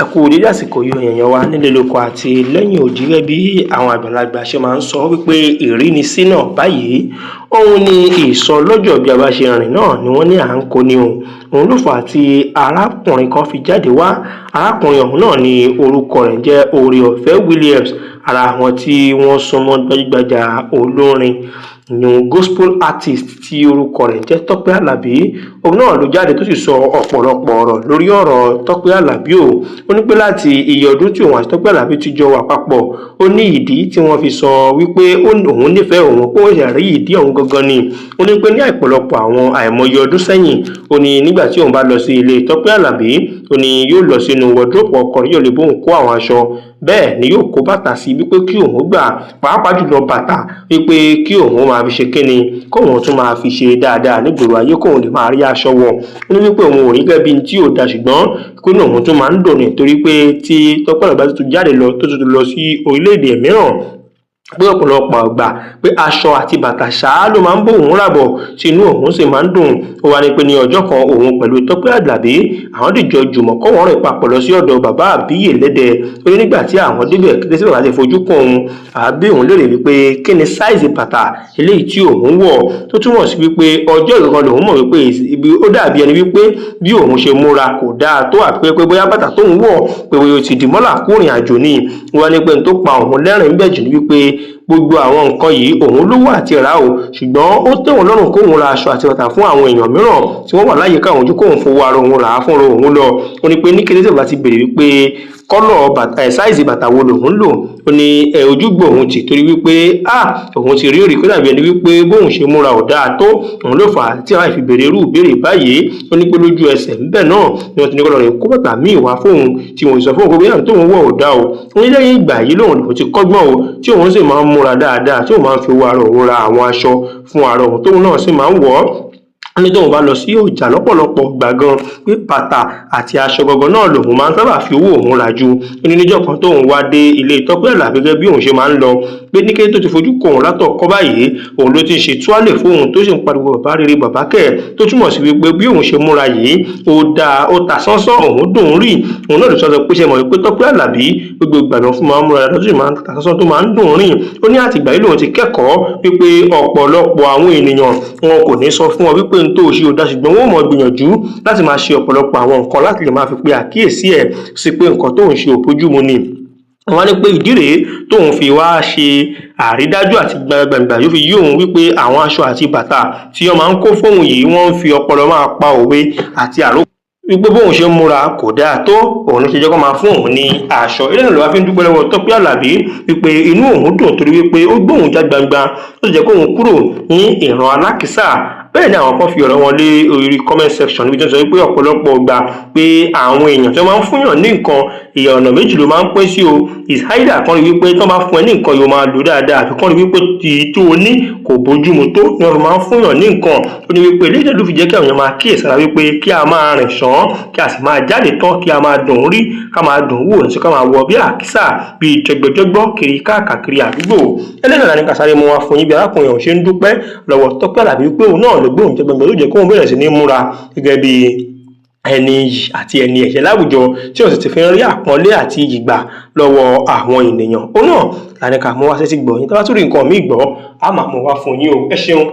Ẹ kú dédé àsìkò yìí, èèyàn wa nílé lóko àti lẹ́yìn odi. Gẹ́gẹ́ bí àwọn àgbàlagbà ṣe máa ń sọ wípé ìrínisí náà báyìí, òun ni ìsọlọ́jọ̀, bí a bá ṣe rìn náà ni wọ́n ní à ń kó ni o. Òun ló fà á tí arákùnrin kan fi jáde wá. Arákùnrin ọ̀hún náà ni orúkọ rẹ̀ ń jẹ́ Oore-ọ̀fẹ́ Williams, ara àwọn tí wọ́n súnmọ́ gbajúgbajà olórin ìyún gospel artist tí orúkọ rẹ̀ ń jẹ́ Tọ́pẹ́ Àlàbí. Òun náà ló jáde tó sì sọ ọ̀pọ̀lọpọ̀ ọ̀rọ̀ lórí ọ̀rọ̀ Tọ́pẹ́ Àlàbí o. Ó ní pé láti iye ọdún tí òun àti Tọ́pẹ́ Àlàbí ti jọ wà papọ̀, ó ní ìdí tí wọ́n fi sọ wípé òun nífẹ̀ẹ́ òun, pé ó ṣe rí ìdí òun gangan ni. Ó ní pé ní àìpọ̀lọpọ̀ àwọn àìmọye ọdún sẹ́yìn, ó ní nígbà tí òun bá lọ sí ilé Tọ́pẹ́ Àlàbí, ó ní yóò lọ sínú wardrobe ọkọ rẹ̀, yóò lè bóun kó àwọn aṣọ, bẹ́ẹ̀ ni yóò kó bàtà sí wípé kí òun gbà, pàápàá jùlọ bàtà, wípé kí òun máa fi ṣe kíni, kóun tún máa fi ṣe dáadáa nígboro ayé, kóun lè máa rí aṣọ wọ̀. Ó ní wípé òun ò rí gẹ́gẹ́ bí tí ò da, ṣùgbọ́n pé inú òun tún máa ń dùn ní torí pé tí Tọ́pẹ́ Àlàbí bá tún jáde lọ, tó tún lọ sí orílẹ̀-èdè mìíràn, pé ọ̀pọ̀lọpọ̀ ọgbà pé aṣọ àti bàtà ṣáá ló máa ń bóun rà bọ̀, tí inú òun sì máa ń dùn. Ó wá ní pé ní ọjọ́ kan, òun pẹ̀lú Tọ́pẹ́ Àlàbí, àwọn dìjọ jùmọ̀ kọ́ wọ́n rìn papọ̀ lọ sí ọ̀dọ̀ bàbá àbíyè lẹ́dẹ̀. Ó ní nígbà tí àwọn débẹ̀, kété tí bàbá ti fojú kàn òun, àbí òun léèrè wípé kí ni size bàtà eléyìí tí òun wọ̀, tó túmọ̀ sí wípé ọjọ́ ìgangan lòun mọ̀ wípé ibi ó dàbí ẹni wípé bí òun ṣe múra kò dáa tó, àti pé bóyá bàtà tóun wọ̀ pé bóyá ó ti dì mọ́là kúrìn àjò ni. Wọ́n ní pé n tó pa òun lẹ́rìn-ín bẹ̀ jù ní wípé gbogbo àwọn nǹkan yìí, òun lówó àti rà o, ṣùgbọ́n ó tẹ́ òun lọ́rùn kóun ra aṣọ àti bàtà fún àwọn èèyàn mìíràn tí wọ́n wà láyìíká òun ju kóun fowó ara òun rà á fúnra òun lọ. Ó ní pé ní kété tí bàbá ti béèrè wípé colour bàtà ẹ̀, size bàtà wo lòun lò, ó ní ẹ ojúgbò òun tì, torí wípé ah, òun ti rí òrì kó dàbí ẹni wípé bóun ṣe múra ò dáa tó, òun ló fà á tí àwọn ìfi béèrè irú ìbéèrè báyìí. Ó ní pé lójú ẹsẹ̀ ńbẹ̀ náà ni wọ́n ti ní kó lọ rè kó bàtà míì wá fóun, tí wọ́n sọ fóun pé bóyá tóun wọ̀ ò dáa o. Ó ní lẹ́yìn ìgbà yìí lòun lòun ti kọ́gbọ́n o, tí òun sì máa ń múra dáadáa, tí òun máa ń fi owó ara òun ra àwọn aṣọ fún ara òun, tóun náà sì máa ń wọ̀ ọ́. Ní tóun bá lọ sí ọjà lọ́pọ̀lọpọ̀ gbà gan, pé bàtà àti aṣọ gangan náà lòun máa ń sábà fi owó òun rà ju. Ó ní níjọ́ kan tóun wá dé ilé Tọ́pẹ́ Àlàbí, gẹ́gẹ́ bí òun ṣe máa ń lọ, pé ní kété tó ti fojú kọ òun látọ̀kọ́ báyìí, òun ló ti ń ṣe túálè fóun, tó sì ń pariwo "Bàbá rere, bàbá kẹ̀", tó túmọ̀ sí wípé bí òun ṣe múra yìí, ó dáa, ó ta sánsán, òun dùn ún rí. Òun náà ló sọ pé ṣe mọ̀ wípé Tọ́pẹ́ Àlàbí gbogbo ìgbà lòun fún máa ń múra dáadáa, tó sì máa ń ta sánsán, tó máa ń dùn ún rìn. Ó ní àtìgbà yìí lòun ti kẹ́kọ̀ọ́ wípé ọ̀pọ̀lọpọ̀ àwọn ènìyàn, wọn kò ní sọ fún ọ wípé n tó ṣe ò dáa, ṣùgbọ́n wọn ò mọ̀ gbìyànjú láti máa ṣe ọ̀pọ̀lọpọ̀ àwọn nǹkan láti lè máa fi pe àkíyèsí ẹ̀ sí pé nǹkan tóun ṣe ò bójúmu ni. Wọ́n ní pé ìdí rèé tóun fi wá ṣe àrídájú àti gbangba yóò fi yí òun wípé àwọn aṣọ àti bàtà tí wọ́n máa ń kó fóun yìí, wọ́n ń fi ọpọlọ máa pa òwe àti àròkọ wípé bóun ṣe ń múra kò dáa tó, òun ló ṣe jẹ́ kó máa fún òun ní aṣọ. Eléyìí ló wá fi ń dúpẹ́ lọ́wọ́ Tọ́pẹ́ Àlàbí wípé inú òun dùn torí wípé ó gbóhùn já gbangba, ó sì jẹ́ kóun kúrò ní ìran alákìísà. Bẹ́ẹ̀ ni àwọn kan fi ọ̀rọ̀ wọn lé orí comment section, níbi tí wọ́n sọ wípé ọ̀pọ̀lọpọ̀ gbà pé àwọn èèyàn tí wọ́n máa ń fúnyàn ní nǹkan, ìyà ọ̀nà méjì ló máa ń pín sí o. Is either kan rí wípé tí wọ́n bá fún ẹ ní nǹkan, yóò máa lò dáadáa, àbí kan rí wípé tí tó o ní kò bójúmu tó ni wọ́n fi máa ń fúnyàn ní nǹkan. Ó ní wípé eléyìí ló fi jẹ́ kí àwọn èèyàn máa kíyèsára, wípé kí a máa rìn ṣán, kí a sì máa jáde tán, kí a máa dùn rí, ká máa dùn wò, ẹ̀sùn ká máa wọ bí àkísà, bí jọgbọjọgbọ kiri káàkiri àdúgbò. Ẹlẹ́nà ní ká sáré mú wá fún yín bí arákùnrin ọ̀hún ṣe ń dúpẹ́ lọ́wọ́ Tọ́pẹ́ Àlàbí wípé òun náà ló gbóhùn jẹ gbọ̀ngbọ̀n, ló jẹ́ kóun bẹ̀rẹ̀ sí ní múra gẹ́gẹ́ bí ẹni iyì àti ẹni ẹ̀yẹ láwùjọ, tí òun sì ti fi ń rí àpọ́nlé àti iyì gbà lọ́wọ́ àwọn ènìyàn. Òun náà la ní ká mú wá sétí gbọ́ yín. Tá bá tún rí nǹkan míì gbọ́, á máa mú wá fún yín o. Ẹ ṣeun.